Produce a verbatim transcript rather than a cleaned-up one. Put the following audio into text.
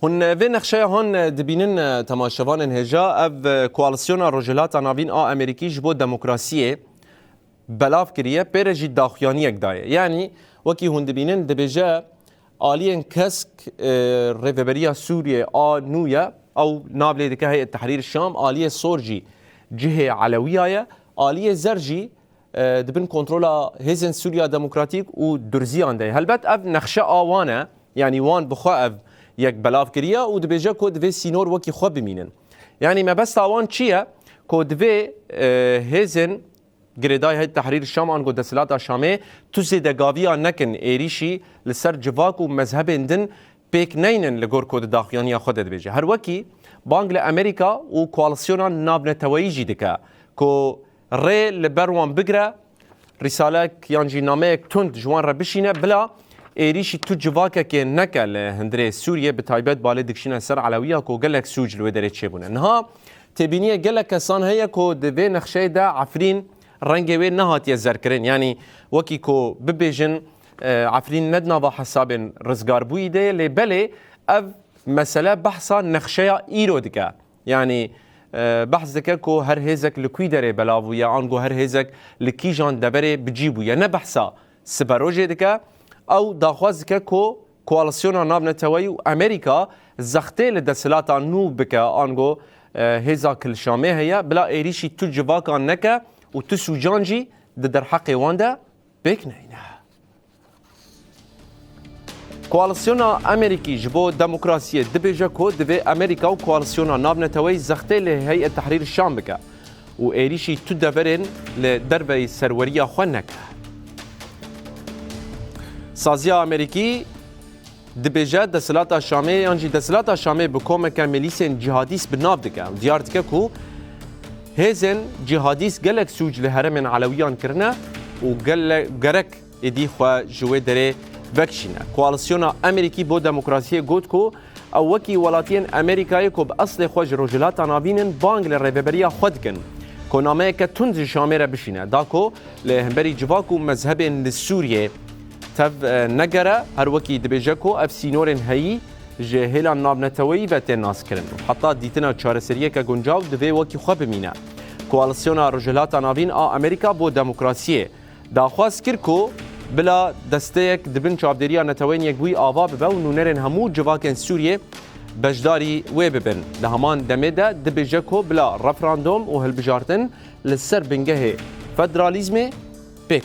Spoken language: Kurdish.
Hûn vê nexşeya han dibînin, temaşevanên hêja, ev koalisyona Rojhilata Navîn a Amerîkî ji bo demokrasiyê belav kiriye, pê re jî daxuyaniyek daye. Yanî wekî hûn dibînin, dibêje aliyên kesk, e, Rêveberiya Sûriyê a nû ye, ew nav lê dike Heyet Tehrîr Şam, aliyê sor jî cihê Elewiya ye, aliyê zer jî e, di bin kontrola Hêzên Sûriya Demokratîk û Durziyan de ye. Helbet ev nexşe a wan e, yanî wan bi xwe ev yek belav kiriye û dibêje ku divê sînor wekî xwe bimînin. Yanî mebesta wan çi ye? Ku divê, e, hêzên girêdayî Heyet Tehrîr Şam ango desthilata Şamê tu zêdegaviya nekin êrîşî li ser civak û mezhebên din pêk neynin li gor ku di daxuyaniya xwe de dibêje. Her wekî bang li Amerîka û koalisyona navneteweyî jî dike ku rê li ber wan bigire, rîsalek yan jî nameyek tund ji wan re bişîne, bila êrîşî tu civakekê neke li hundirê Sûriyê, bi taybet balê dikişîne ser Elewiya ku gelek sûc li wê derê çêbûne. Niha têbîniyê gelek kesan heye ku di vê nexşeyê de Efrîn rengê wê nehatiye zerkirin. Yanî wekî ku bibêjin, e, Efrîn ne di nava hesabên rizgarbûyî de ye, lê belê ev mesele behsa nexşeya îro dike. Yanî, e, behs dike ku her hêzek li kû derê belav bûye, ango her hêzek li kîjan deverê bi cî bûye. Ne behsa siberojê dike. Ew daxwaz dike ku koalisyona navneteweyî û Amerîka zextê li desthilata nû bike, ango, e, hêza ku li Şamê heye, bila êrîşî tu civakan neke û tu sûcan jî di derheqê wan de pêk neyne. Koalisyona Amerîkî ji bo demokrasiyê dibêje ku divê Amerîka û koalisyona navneteweyî zextê li Heyet Tehrîr Şam bike û êrîşî tu deverên li derveyî serweriya xwe neke. Saziya Amerîkî dibêje desthilata Şamê yan jî desthilata Şamê bi komeke milîsên cîhadîst bi nav dike û diyar dike ku hêzên cîhadîst gelek sûc li herêmên Elewiyan kirine û gele-, gerek êdî xwe ji wê derê vekişîne. Koalisyona Amerîkî bo Demokrasiyê got ku ew wekî welatiyên Amerîkayê ku bi eslê xwe ji Rojhilata Navîn in, bang li rêveberiya xwe dikin ku nameyeke tund ji Şamê re bişîne, da ku li hemberî civak û mezhebên li Sûriyê tev, e, negere, her wekî dibêje ku ev sînorên heyî ji hêlan navneteweyî ve tên naskirin. Heta dîtina çareseriyeke guncaw divê wekî xwe bimîne. Koalisyona Rojhilata Navîn a Amerîka bo Demokrasiyê daxwaz kir ku bila desteyek di bin çavdêriya Neteweyên Yekbûyî ava bibe û nûnerên hemû civakên Sûriyê beşdarî wê bibin. Di heman demê de dibêje ku bila referandom û hilbijartin li ser bingehê federalîzmê pêk